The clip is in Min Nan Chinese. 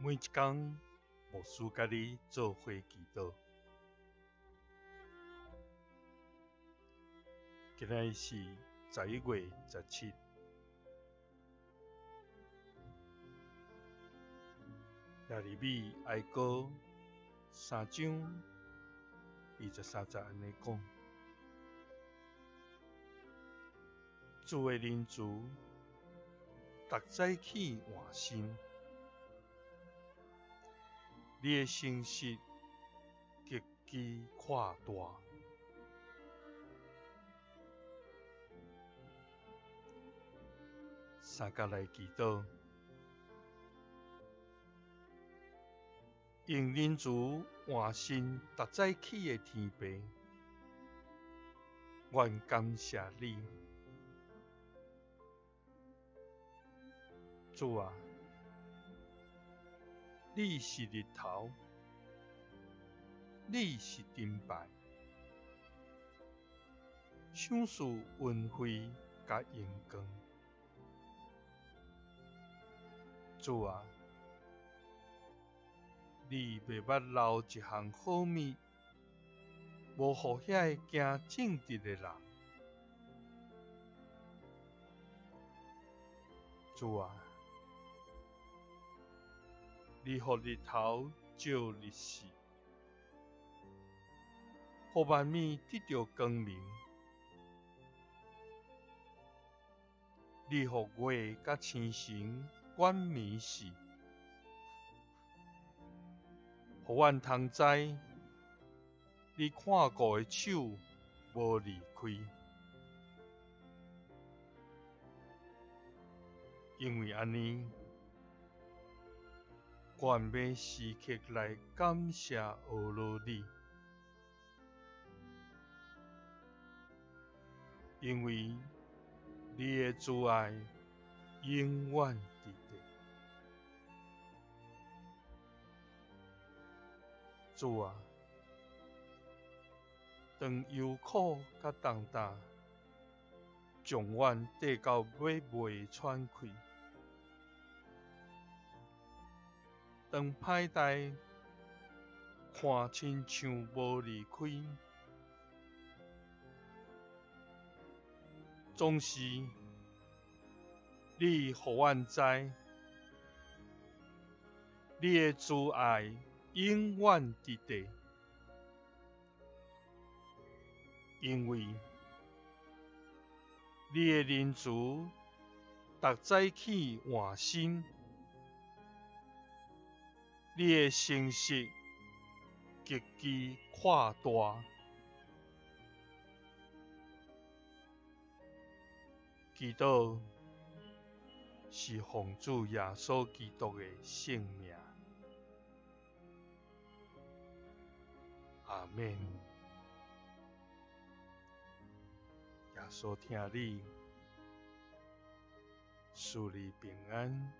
每一工，牧師佮你做伙祈禱。今仔日是11月17，耶利米哀歌三章23節按呢講：主的仁慈，逐早起換新。你的誠實極其闊大。三佮來祈禱，用仁慈換新逐早起的天父，阮感謝你，主啊！你是日頭，你是盾牌，賞賜恩惠佮榮光。主啊，你袂捌留一項好物，無予遐个行正直的人。主啊，你予日頭照日時，予萬物得著光明。你予月佮星辰遠暝時，予阮通知你看顧的手無離開。因為按呢，阮欲時刻來感謝阿羅你，因為你的慈愛永遠佇咧。主啊，當憂苦佮重擔將阮綴到欲袂喘氣，當歹代看親像無離開，總是你予阮知，你的慈愛永遠佇咧，因為你的仁慈逐早起換新。你的誠實極其闊大，祈禱是奉主耶穌基督的聖名，阿們。耶穌疼你，賜你平安。